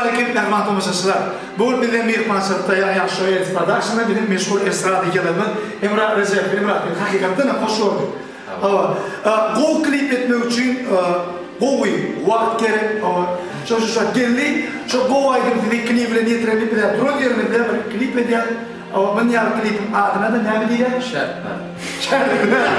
Salam aleýkum mähriban tomaşaçylar! Bu gün bizde myhmançylykda ýaňy Show Ells Productiona biziň meşhur estrada ýyldyzymyz Emrah Rejepow. Emrah biz hakykatdan hem hoş gördük. Hawa, gowy klip etmek üçin gowy wagt gerek. Hawa, şo şu şat geldi. Şo gowy aýdym sizi klip bilen ýetiren diýip biz duran ýerimizde bir klip edýäs. Hawa, muny ýaly klipiň adyna-da näme diýilýär? Şert-bert. Şert-bert.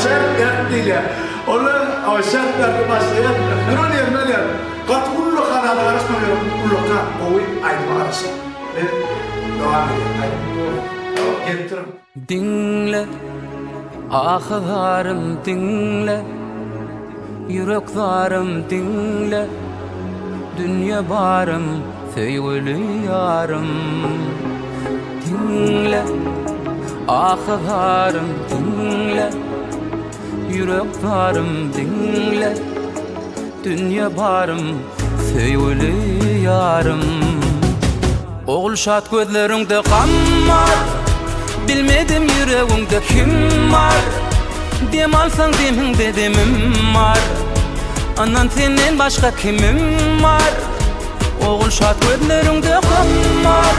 Şert-bert diýilýär. Onda hawa şert-bertde başlaýar. Duran ýerinde alýar. Gaty ullakan zada garaşmaň ýöne ullakan gowy aýdyma garaşyň. Biz dowam edýäs aýdym. Gelip duruň. Diňle, ahy-zarym diňle, Ýürek zarym diňle, Dünýe barym, söýgüli ýarym. Diňle, ahy-zarym diňle, Ýürek zarym diňle, Dünýe barym, söýgüli ýarym. Ogulşat gözleriňde gam bar, Bilmedim ýüregiňde kim bar. Dem alsaň demiňde demim bar, Ynan senden başga kimim bar. Ogulşat gözleriňde gam bar,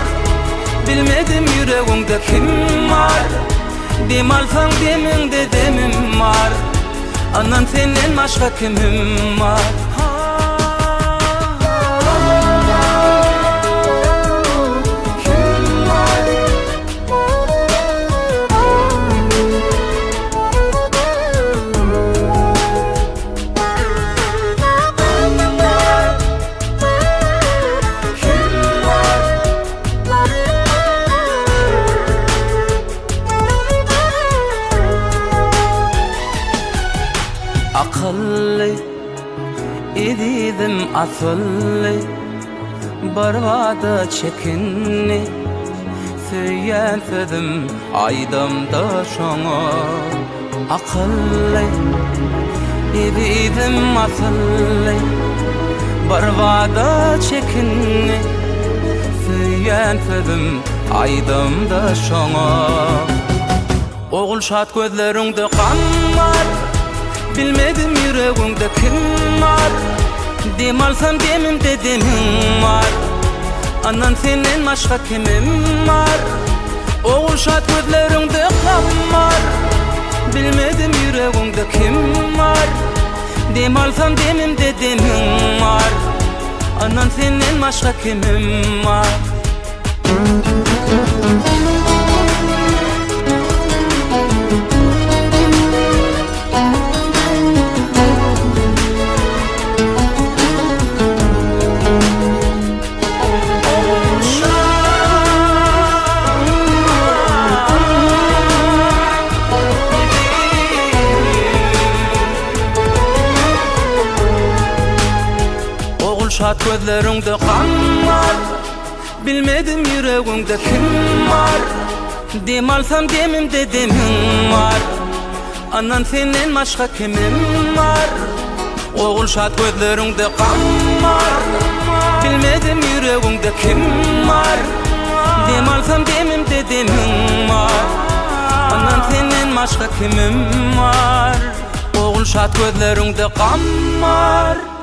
Bilmedim ýüregiňde kim bar. Dem alsaň demiňde demim bar, Ynan senden başga kimim bar. Akylly, ezizim asylly, Birbada çekindi, Söýýän sözüm aýdamda şoňa. Akylly, ezizim asylly, Birbada çekindi, Söýýän sözüm aýdamda şoňa. Ogulşat gözleriňde gam bar, Bilmedim ýüregiňde kim bar. Dem alsam demimde demiň bar, Ynan senden başga kimim bar. Ogulşat gözleriňde gam bar, Bilmedim ýüregiňde kim bar. Dem alsam demimde demiň bar, Ynan senden başga kimim bar. Ogulşat gözleriňde gam bar Bilmedim ýüregiňde kim bar Dem alsam demimde demiň bar Ynan senden başga kimim bar Ogulşat gözleriňde gam bar Bilmedim ýüregiňde kim bar Dem alsam demimde demiň bar Ynan senden başga kimim bar Ogulşat gözleriňde gam bar.